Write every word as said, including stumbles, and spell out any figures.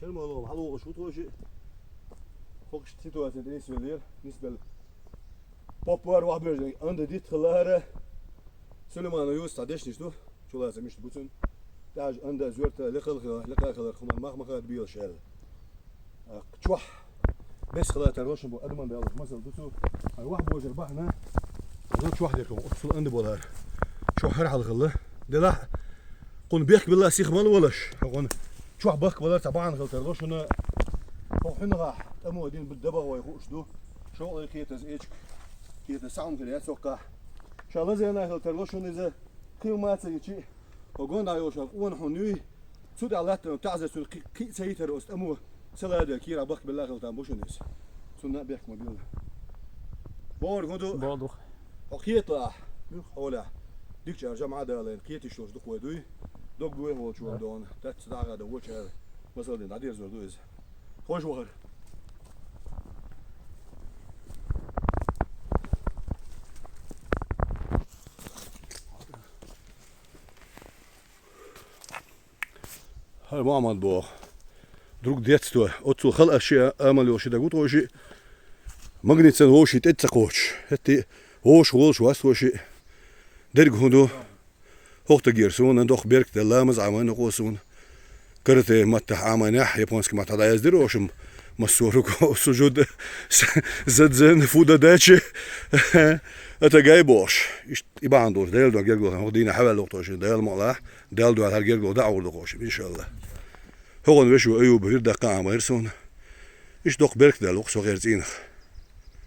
Шермалов, хьалугӀуш ву тхо ши. Хокхуш ситуаци тӀе эсвеллера, нисбелла. Поппар вахь бежанга анда дитт хилара. Сулейманов Юсуп цхьа дешнаш ду, чуласа мишта бу цун. ТӀаьжа анда зуьрта лекхал хила, лекха хилар хуман мах-маха белаш аьлла. А, чохь. Бес хила тарло шун бу, адаман белаш масал ду цу. Ай, вахь божар бахьана. Зо чохь декхо, оццул анда болар. Чохь хӀара хьал хилла. Делахь, кхун бехк билла сих мал волаш. Кхун чохь бахк балар цхьа бахьана хила тарло шуна. Хо хьуна гахь, тӀамо дин бу дабагӀой хууш ду. Шо ой кхетаз эчк. Кхетаз саун хила яц оккахь. Ша лазена хила тарло шуна иза. Кхин маца гичи. Хо гонда йолаш къона хьун юй. Цу тӀехь латтана таӀзар цунна кхи-, кхи ца йитар оцу тӀамо, ца лада, кийра бахк белла хила там бу шуна иза. Цунна бехк ма билла. Бор гуду. Бор ду. Хьо кхетла ахь, муьлх хьолехь. Дикачара жамӀа далайна, кхетиш йолуш дукхой дуй. Дог дуй хьолчу ван дона. Тац дагӀа да вочара. Масал дин, дӀадерзор ду иза. Хойш вахар. ХӀара Мухьаммад боху. Друг детства. Оццул хала аш шиъ амал йолуш ши дагу тхо шиъ. Магнитсан вовши тӀе ца кхочуш. ХӀетти вовш волуш вац тхо шиъ. Дерг хӀун ду? ХӀокху тагера суна доккха берг делла, ламаз Ӏамайна кхо суна. Карате маттахь Ӏамайнехь, японский маттахь дӀаяздира, в общем, массо руко сужуд, задзен, фуда дачи. Ата гай бохуш. Иштта и бахьана долуш, Дела дуьхьа гергало, хӀокху дийнахь хьаваьлла ву тхо шиъ, Дела мукъалахь, Дела дуьхьа хӀара гергало дӀа а гӀур ду кхо шиъ, иншалла. ХӀокхун вешо Аюба вирд даккха Ӏамайра суна. Иштта доккха берг делла ву-кх со хер цӀийнах.